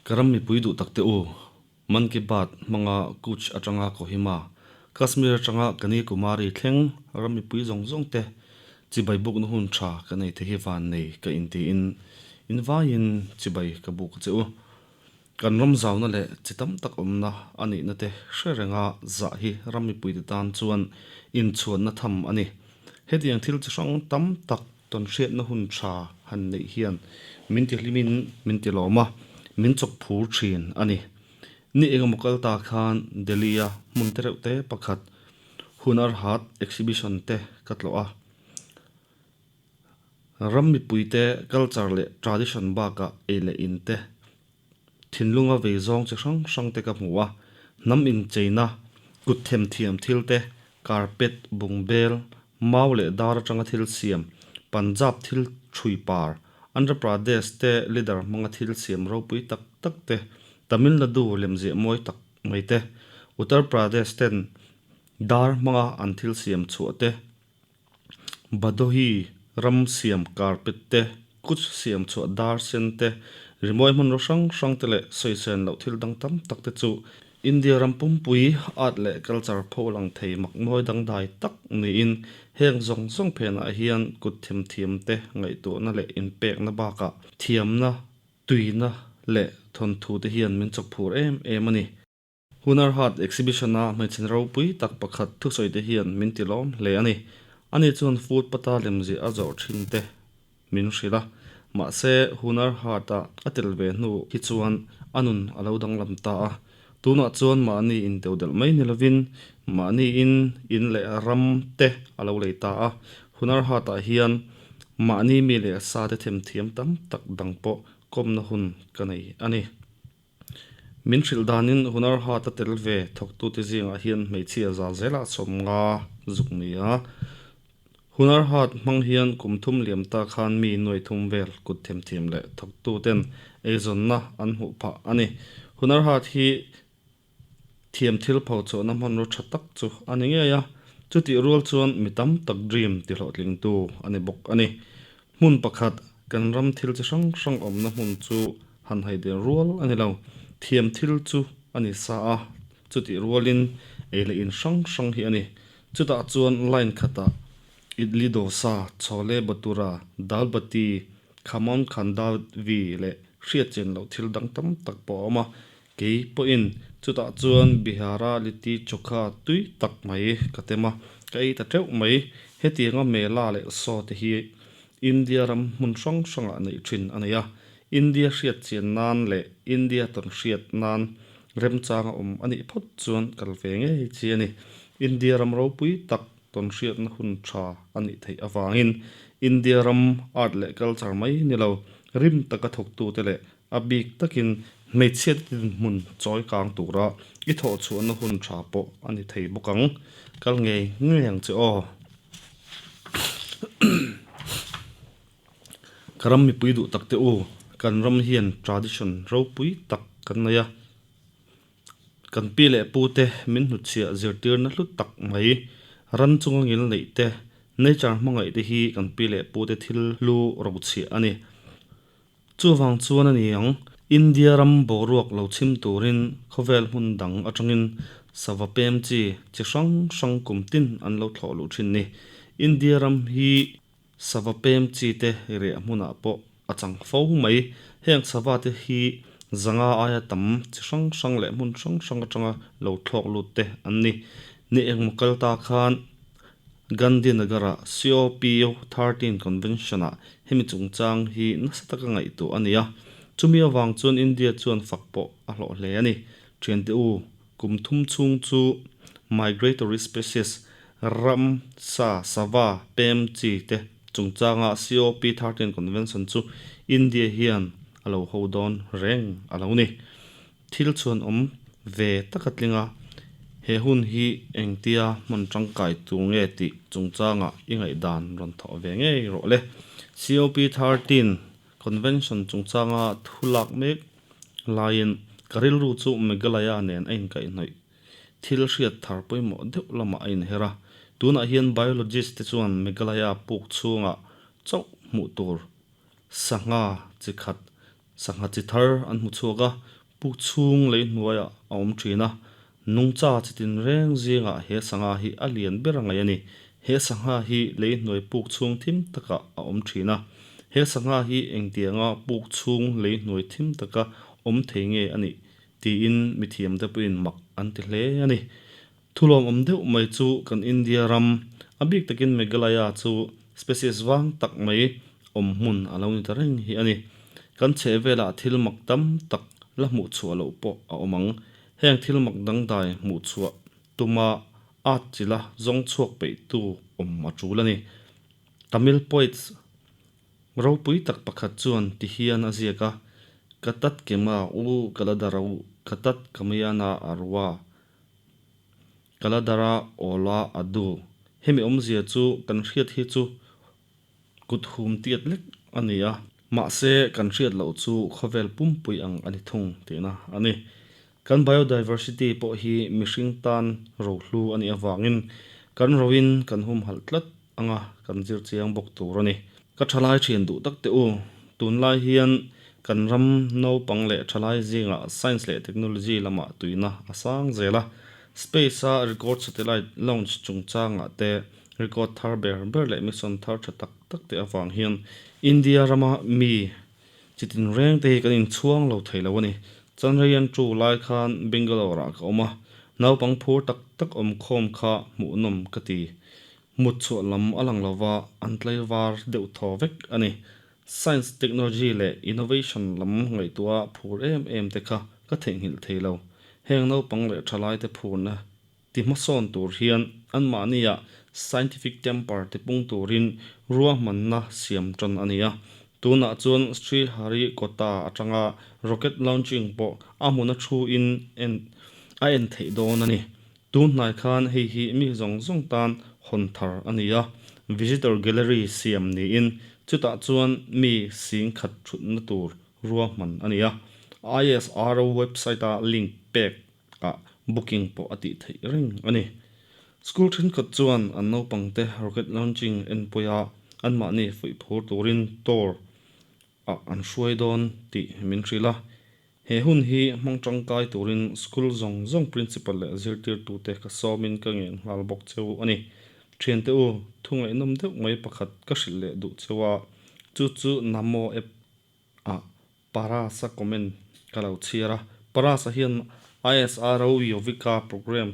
Ka ram mipui duh tak te u, Man Ki Baat hmanga Kutch atanga Kohima, Kashmir atanga Kanyakumari thleng ram mipui zawng zawng te chibai bukna hun tha ka nei te hi van nei ka intiin invaiin chibai ka buk a che u. Kan ram zauna leh chi tam tak awmna a nihna te hre renga zah hi ram mipuite tan chuan inchhuanna tham a ni. Hetiang thil chi hrang tam tak tawnhriatna hun tha han neih hian min ti hlimin min ti lawm a, min chawk phur thin a ni. Ni engemaw kal ta khan Delhi-a hmun te reuh te pakhat Hunar Haat Exhibition te ka tlawh a. Ram mipuite culture leh tradition bakah ei leh in te, thinlunga vei zawng chi hrang hrang te ka hmu a, hnam incheina, kut themthiam thil te, carpet, bungbel, mau leh dar atanga thil siam, Punjab thil thui par, Andhra Pradesh te leader hmanga thil siam ropui tak tak te, Tamil Nadu lemziah mawi tak mai te, Uttar Pradesh ten dar hmanga an thil siam chhuah te, Bhadohi ram siam carpet te, kut siam chhuah dar sen te, rimawi hmanraw hrang hrang te leh sawichen loh thil dang tam tak te chu India ram pumpui art leh culture pho lang thei mak mawi dangdai tak niin heng zawng zawng phenah hian kut themthiam te ngaihtuahna leh inpekna bakah thiamna, tuina leh thawnthu te hian min chawkphur em em a ni. Hunar Haat Exhibition-a hmeichhe ropui tak pakhat thusawi te hian min ti lawm hle a ni. Ani chuan food pata lemziah a zawrh thin te min hrilh a. Mahse, Hunar Haat-a a tel ve hnu hi chuan a nun a lo danglam ta a. Tunah chuan mahni inteu delh mai ni lovin mahniin in leh ram te a lo lei ta a. Hunar Haat-ah hian mahni mi leh sa te themthiam tam tak dang pawh kawmna hun ka nei a ni. Min hrilh danin Hunar Haat a tel ve thawktute zingah hian hmeichhia zal zelah 50 zuk ni a. Hunar Haat hmang hian kum thum liam ta khan mi nuai thum vel kut themthiam leh thawktuten eizawnna an hmuh phah a ni. Hunar Haat hi thiam thil pho chhuahna hmanraw tha tak chu a ni ngei a, chutih rual chuan mi tam tak dream ti hlawhtlingtu a ni bawk a ni. Hmun pakhat, kan ram thil chi hrang hrang awmna hmun chu han haider rual a ni lo. Thiam thil chu a ni sa a, chutih rualin ei leh in hrang hrang hi a ni. Chutah chuan line khatah Idli Dosa, Chhole Bhatura, Dal Bati, Khamon Khandavi leh hriatchian loh thil dang tam tak pawh a awm a, Kei pawhin chutah chuan Bihara Litti Chokha tui tak mai ka tem a, ka ei ta teuh mai. Hetianga Mela leh Saw te hi India ram hmun hrang hrangah neih thin a nei a, India hriat chian nan leh India tawn hriat nan remchang a awm a nih phawt chuan kal ve ngei chi a ni. India ram ropui tak tawn hriatna hun tha a nih theih avangin India ram art leh culture mai ni lo, rim taka thawktute leh A bik takin hmeichhia te dinhmun chawi kang tura i thawh chhuahna hun tha pawh a ni thei bawk ang. Kal ngei ngei ang che aw. Ka ram mipui duh tak te u, kan ram hian tradition ropui tak kan nei a. Kan pi leh pu te min hnutchhiah zirtirna hlu tak mai, ran chunga ngil neih te, nature hmangaih te hi kan pi leh pu te thil hlu rochhiah a ni. Chuvang chuan a ni ang, India ram boruak lo chhim turin khawvel hmun dang atangin sava pem chi chi hrang hrang kum tin an lo thlawh luh thin ni. India ram hi sava pem chi te riah hmunah pawh a chang fo mai. Heng sava te hi zanga aia tam chi hrang hrang leh hmun hrang hrang atanga lo thlawk lut te an ni. Ni engmaw kal ta khan Gandhinagar-a COP13 Convention-ah hemi chungchang hi nasa taka ngaihtuah a ni a, chumi avang chuan India chuan fak pawh a hlawh hle a ni. Thiante u, kum thum chhung chu migratory species, ram, sa, sava, pem chi te chungchanga COP13 Convention chu India hian a lo ho dawn reng a lo ni. Thil chhuan awm ve taka tling a, he hun hi engtia hman tangkai tur nge tih chungchangah i ngaihdan rawn thawh ve ngei rawh le. COP13 Convention chungchanga thu lak mek laiin ka rilru chu Meghalaya nen a inkaihhnawih thil hriat thar pawimawh deuh lamah a inher a. Tunah hian biologist te chuan Meghalaya puk chhungah chauh hmuh tur sangha chi khat Sangha chi thar an hmu chhuak a, Puk chhung lei hnuaiah a awm thin a, nungcha chi tinreng zingah he sangha hi a lian ber a ngaih a ni. He sangha hi lei hnuai puk chhung thim takah a awm thin a. He sangha hi engtianga puk chhung lei hnuai thim taka awm thei nge a nih tiin mithiamte pawhin mak an ti hle a ni. Thulawmawm deuh mai chu kan India ram, a bik takin Meghalaya chu species vang tak mai awm hmun a lo ni ta reng hi a ni. Kan chhehvelah thil mak tam tak la hmuh chhuah loh pawh a awm ang. Heng thil mak dangdai hmuh chhuah tuma at chila zawng chhuak peihtu awm a tul a ni. Tamil poets Ropui tak pakhat chuan ti hian a ziak a, Ka tat kema u Kaladara u, ka tat Kamayana Arwa, Kaladara Awla Adu. Hemi awmzia chu kan hriat hi chu kut hum tiat lek a ni a, mahse kan hriat loh chu khawvel pumpui ang a ni thung tihna a ni. Kan biodiversity pawh hi mihring tan rohlu a nih avangin kan roin kan humhalh tlat anga kan zir chiang bawk tur a ni. Ka thalai thian duh tak teh u, tunlai hian kan ram naupang leh thalai zingah science leh technology lamah tuina a sang zel a, space-a record satellite launch chungchangah te record thar ber ber leh mission thar tha tak tak te avang hian India rama mi Chi tinreng te hi kan inchhuang lo thei lo a ni. Chandrayaan two lai khan Bangalore ah ka awm a, naupang phur tak tak awm khawm kha hmuhnawm ka ti. Mut chhuah lam a lang lova, an tlaivar deuh thaw vek a ni. Science, technology leh innovation lam ngaihtuah phur em em te kha ka theihnghilh thei lo. Heng naupang leh thalai te phurna Ti hmasawn tur hian anmahnia scientific temper tipung turin ruahmanna siam tan a ni a. Tunah chuan Sriharikota atanga rocket launching pawh a hmuna thu in en a en theih dawn a ni. Tun hnai khan hei hi mi zawng zawng tan hawn thar a ni a, visitor gallery siam niin chutah chuan mi sing khat thutna tur ruahman a ni a. ISRO website-a link pek ah booking pawh a tih theih reng a ni. School thenkhat chuan an naupangte rocket launching enpui a anmahni fuih phur turin tour ah an hruai dawn tih min hrilh a. He hun hi hmang tangkai turin school zawng zawng principal leh zirtirtute ka sawmin ka ngen nghal bawk cheu a ni. Thiante u, thu ngaihnawm deuh mai pakhat ka hrilh leh duh cheu a, chu chu Namo app ah Parasa comment ka lo chhiar a. Parasa hian ISRO Yuvika program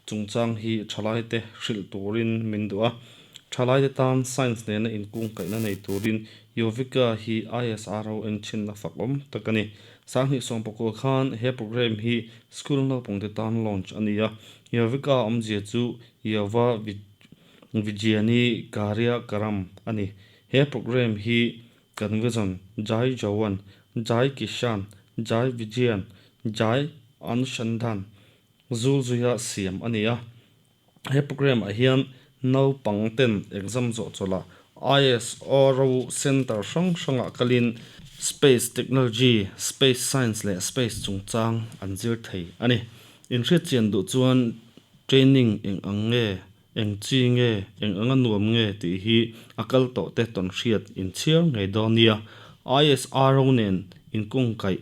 chungchang hi thalaite hrilh turin min duh a. Thalaite tan science nena inkungkaihna nei turin Yuvika hi ISRO enchhinna fak awm tak a ni. Sanghnih sawmpakua khan he program hi school naupangte tan launch a ni a. Yuvika awmzia chu Yuva Vigyani Karyakaram a ni. He program hi Kan vision, Jai Jawan, Jai Kishan, Jai Vigyan, Jai Anushandhan zul zuia siam a ni a. He programme ah hian naupang ten exam zawh chawlh ah ISRO centre hrang hrangah kalin space technology, space science leh space chungchang an zir thei a ni. Inhriatchian duh chuan training eng ang nge Eng chi nge, eng anga nuam nge tih hi a kal tawh te tawn hriat inchhiar ngei dawn nia. ISRO nen inkungkaih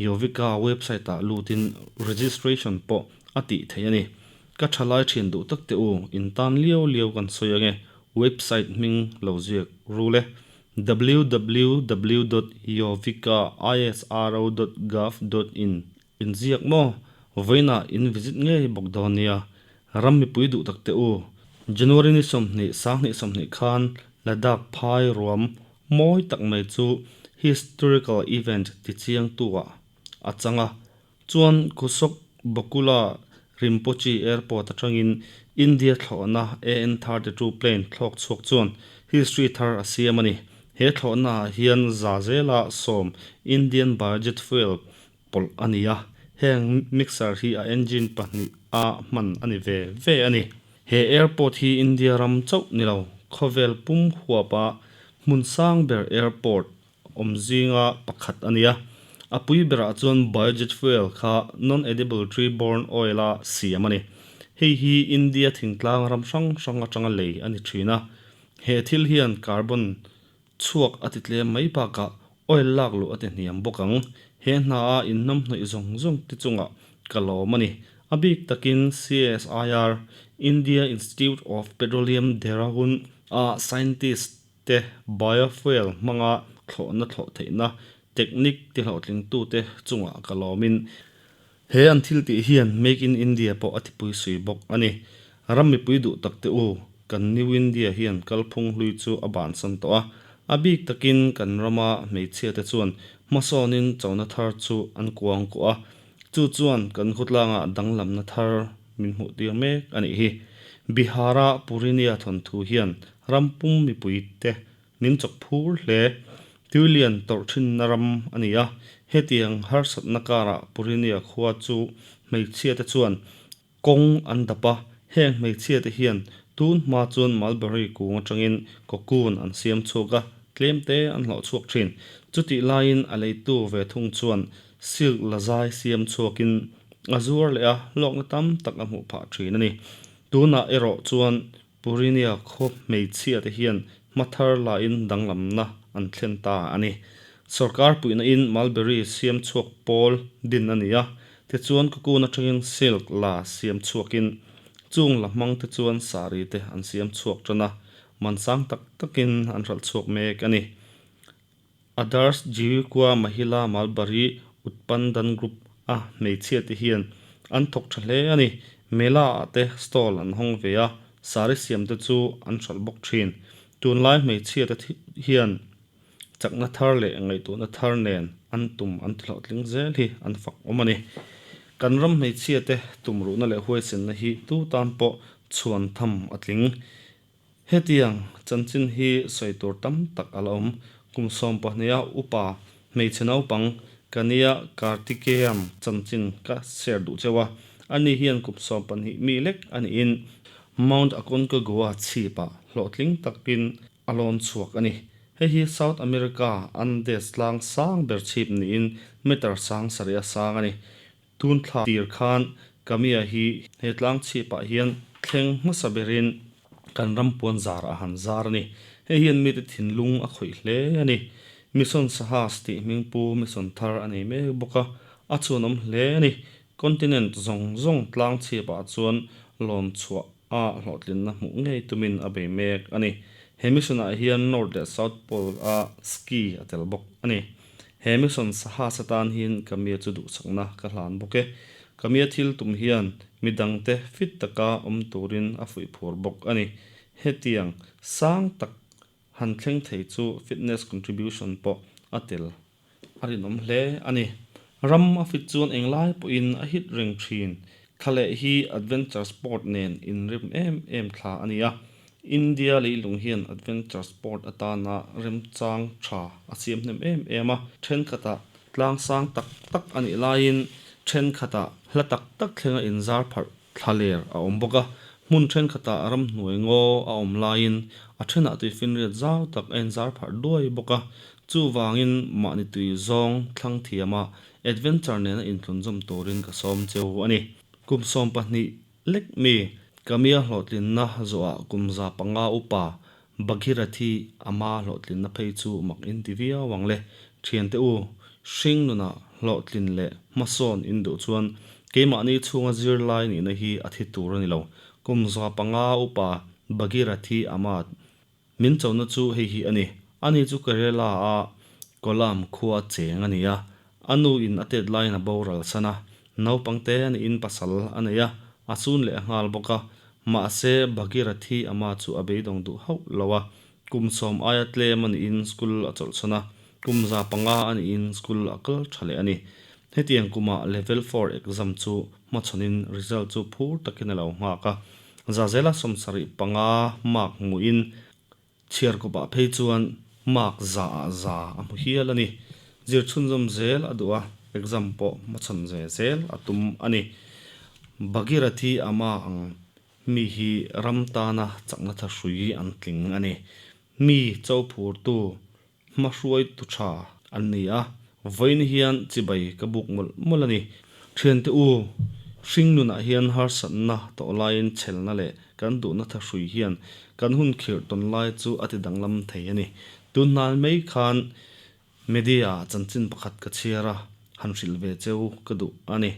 Yuvika website ah lutin registration pawh a tih theih a ni. Ka tha lai thin duh tak teh u, in tan liau liau kan sawi ange, website hming lo ziak rule e, www dot yuvika isro dot gov dot in. Inziak maw? Vawiinah in visit ngei bawk dawn nia. Ram mipui duh tak teh u. January ni 20, 2020 khan Ladakh phai ruam mawi tak mai chu historical event ti chiangtu ah a chang a. Chuan Kusok Bakula Rinpoche Airport atangin India thlawhna AN-32 plane thlawk chhuak chuan history thar a siam a ni. He thlawhna ah hian za zela sawm Indian biojet fuel pawlh a ni a, heng mixer hi a engine pahnih a hman a ni ve ve a ni. He airport hi India ram chauh ni lo, khawvel pum huapa hmun sang ber airport awm zinga pakhat a ni a. A pui berah chuan biojet fuel kha non-edible tree borne oil a siam a ni. Hei hi India thingtlang ram hrang hrang atanga lei a ni thin a. He thil hian carbon Chhuak a ti tlem mai bakah oil lak luh a ti hniam bawk ang. He hna a inhnamhnawih zawng zawng te chungah ka lawm a ni. A bik takin CSIR, India Institute of Petroleum Dehradun a scientist te biofuel hmanga thlawhna thlawh theihna technique tihlawhtlingtute chungah ka lawmin he an thil tih hian Make in India pawh a tipui sui bawk a ni. Ram mipui duh tak te u, kan New India hian kalphung hlui chu a bansan tawh a, a bik takin kan rama hmeichhia te chuan hmasawnin chona thar chu an kuang kuah a, chu chuan kan khawtlangah danglamna thar min hmuh tir mek a nih hi. Bihar-a Purinia thawnthu hian ram pum mipui te min chawk phur hle. Tuilian tawrh thinna ram a ni a, hetiang harsatna karah Purinia khua chu hmeichhia te chuan kawng an dap a, heng hmeichhia te hian tun hma chuan mulberry kung atangin cocoon an siam chhuak a, tlem te an hlawh chhuak thin. Chutih laiin a leitu ve thung chuan silk la zai siam chhuakin a zuar leh a, hlawkna tam tak a hmuh phah thin a ni. Tunah erawh chuan Purinia khaw hmeichhia te hian hma thar lain danglamna an thlen ta a ni. Sorkar puihna in mulberry siam chhuak pawl din a ni a, tichuan cocoon atangin silk la siam chhuakin chung la hmang te chuan sari te an siam chhuak tan a, man sang tak takin an hralh chhuak mek a ni. Adarsh Jiwikua Mahila Malbari Utpandan Group a hmeichhia te hian an thawk tha hle a ni. Mela ah te stall an hawng ve a, sari siam te chu an hralh bawk thin. Tunlai hmeichhia te hian chakna thar leh ngaihtuahna thar nen an tum an ti hlawhtling zel hi an fak awm a ni. Kan ram hmeichhia te tumruhna leh huaisenna hi tu tan pawh chhuan tham a tling. Hetiang chanchin hi sawi tur tam tak a la awm. Kum 12 a upa hmeichhe naupang Kania Kartikeyan chanchin ka share duh cheu a. Ani hian kum 12 mi lek a niin Mount Aconcagua chhipah hlawhtling takin a lawn chhuak a ni. Hei hi South America Andes tlang sang ber chhip niin meter 7000 a sang a ni. Tun thla tir khan Kamia hi he tlang chhipah hian thleng hmasa berin kan ram puan zar a han zar a ni. Hei hian mite thinlung a khawih hle a ni. Mission Sahas tih hmingpu mission thar a nei mek bawk a, a chhuanawm hle a ni. Continent zawng zawng tlang chhipah chuan lawn chhuah a hlawhtlinna hmuh ngei tumin a bei mek a ni. He mission ah hian North leh South Pole a ski a tel bawk a ni. He mission Sahas atan hian Kamia chu duhsakna ka hlan bawk e. Kamia thil tum hian midangte fit taka awm turin a fuih phur bawk a ni. Hetiang sang tak han thleng thei chu fitness contribution pawh a tel a rinawm hle a ni. Ram a fit chuan englai pawhin a hit reng thin. Thlaleh hi adventure sport nen inrim em em thla a ni a. India leilung hian adventure sport atana remchang tha a siam hnem em em a. Thenkhatah tlang sang tak tak a nih laiin thenkhatah hla tak tak thlenga inzar pharh thla ler a awm bawk a. Hmun thenkhatah ramhnuai ngaw a awm laiin a thenah tuifinriat zau tak a inzar pharh duai bawk a. Chuvangin mahni tui zawng thlang thiama adventure nena inthlunzawm turin ka sawm cheu a ni. Kum 12 Lek mi, Kamia hlawhtlinna zawhah kum 500 upa Bhagirathi ama hlawhtlinna phei chu mak in ti viau ang le. Thiante u, hring nunah hlawhtlin leh hmasawn in duh chuan keimahni chhunga zirlai nihna hi a thi tur a ni lo. Kum 500 upa Bhagirathi ama Min chona chu hei hi a ni. Ani chu Kerala a Kollam khua cheng a ni a. A nu in a tet laiin a boral san a. Naupang te a niin pasal a nei a, a chun leh a nghal bawk a. Mahse, Bhagirathi ama chu a beidawng duh hauh lo a. Kum 10 aia tlem a niin school a chawlhchhawn a, kum 500 a niin school a kal tha leh a ni. Hetiang kumah level four exam chu hmachhawnin result chu phur takin a lo nghak a. Zazela 75 mark hmuhin chhiar kawpah phei chuan mark za ah za a hmu hial a ni. Zir chhunzawm zel a duh a, exam pawh hmachhawn ve zel a tum a ni. Bhagirathi Amma ang mi hi ram tana chakna thahrui an tling a ni. Mi cho phurtu Hmahruaitu tha an ni a, vawiin hian chibai ka buk mawlh mawlh a ni. Thiante u, hring nunah hian harsatna tawh laiin chhelna leh kan duhna thahrui hian kan hun khirh tawn lai chu a ti danglam thei a ni. Tun hnai mai khan media ah chanchin pakhat ka chhiar a. han hrilh ve cheu ka duh a ni.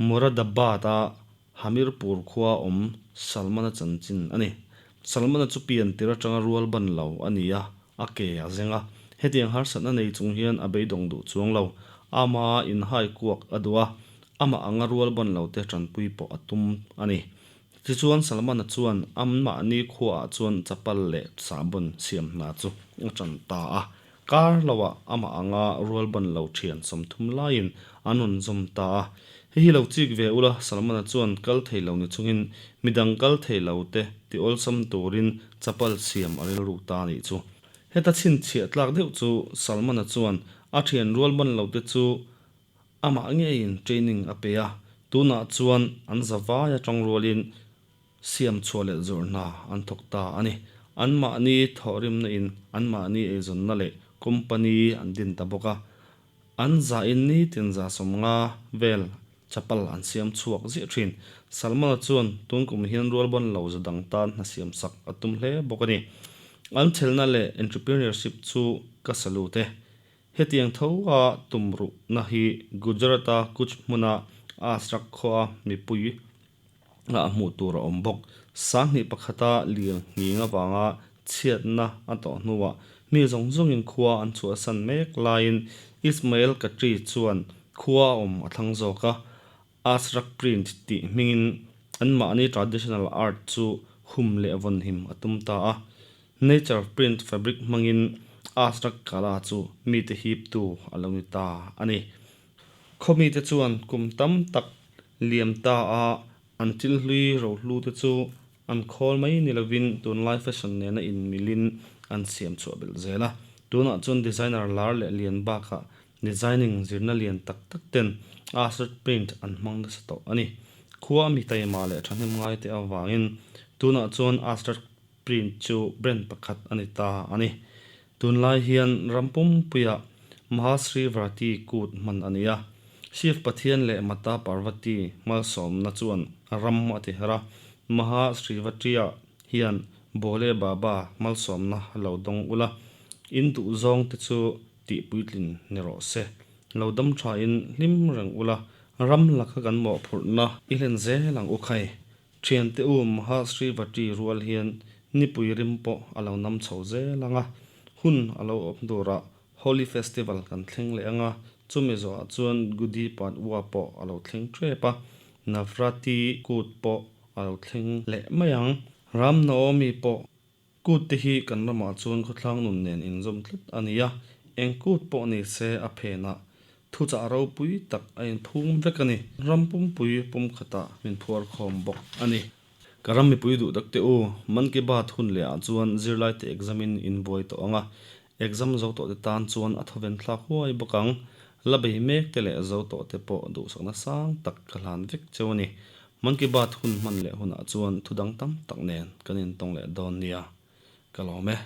Moradabad-a Hamirpur khuaa awm Salman-a chanchin a ni. Salman-a chu pian tir atanga rual ban lo a ni a, a ke a zeng a. Hetiang harsatna nei chung hian a beidawng duh chuang lo. Ama inhai kuak a duh a, amah anga rual ban lote tanpui pawh a tum a ni. Tichuan Salman-a chuan anmahni khuaah chuan chapal leh sahbawn siam hna chu a tan ta a. Kar loah amah anga rual ban lo thian 30 laiin an rawn zawm ta a. Hei hi lo chik ve ula, Salman-a chuan kal thei lo ni chungin midang kal thei lo te ti awlsam turin chapal siam a rilruk ta a nih chu. Heta chhinchhiah tlak deuh chu Salman-a chuan a thian rual ban lo te chu amah ngeiin training a pe a, tunah chuan an zavai atang rualin siam chhuah leh zawrh hna an thawk ta a ni. Anmahni thawhrimna in anmahni eizawnna leh company an din ta bawk a, an zahin nitin za 50 vel chapal an siam chhuak ziah thin. Salman-a chuan tun kum hian rualban lo za dang tan hna siam sak a tum hle bawk a ni. An chhelna leh entrepreneurship chu ka salute e. Hetiang tho a tum ruhna hi Gujarat-a Kutch hmuna Asrak khuaa mipui ah hmuh tur a awm bawk. 21,000 lir nghing avanga chhiatna a tawh hnuah mi zawng zawngin khua an chhuahsan mek laiin Ismail Khatri chuan khua a awm a thlang zawk a, Asrak print tih hmingin anmahni traditional art chu hum leh vawnhim a tum ta a. Nature print fabric hmangin Asrak kala chu mite hiptu a lo ni ta a ni. Khawmite chuan kum tam tak liam ta a an thil hlui rohlu te chu an khawl mai ni lovin tunlai fashion nena inmilin an siam chhuah belh zel a. Tunah chuan designer lar leh lian bakah designing zirna lian tak tak ten Asert print an hmang nasa tawh a ni. Khua mi taima leh thahnem ngai te avangin tunah chuan Asert print chu brand pakhat a ni ta a ni. Tunlai hian ram pumpuiah Mahasrivrati kut hman a ni a, Shiv Pathian leh Mata Parvati malsawmna chuan ram a ti her a, Mahasrivatri-ah hian Bhole Baba malsawmna lo dawng ula, in duhzawng te chu tih puitlin ni rawh se. Lo dam thain hlim reng ula, ram laka kan mawhphurhna i hlen zel ang u khai. Thiante u Mahasrivati rual hian nipui rim pawh a lo nam chho zel ang a, hun a lo awm turah Holi Festival kan thleng leh ang a, chumi zawhah chuan Gudi Padwa pawh a lo thleng tep a, Navrati kut pawh a lo thleng leh mai ang. Ram Naomi pawh Kut te hi kan ramah chuan khawthlang nun nen inzawm tlat a ni a, eng kut pawh ni se a phenah thuchah ropui tak a inphum vek a ni. Ram pumpui pumkhatah min phuar khawm bawk a ni. Ka ram mipui duh tak teh u, Man Ki Baat hun leh ah chuan zirlai te exam in in buai tawh ang a, exam zo tawh te tan chuan a thawven thlak huai bawk ang. La bei mek te leh zo tawh te pawh duhsakna sang tak ka hlan vek cheu a ni. Man Ki Baat hun hman leh hunah chuan thu dang tam tak nen kan intawng leh dawn nia. Ka lawm e.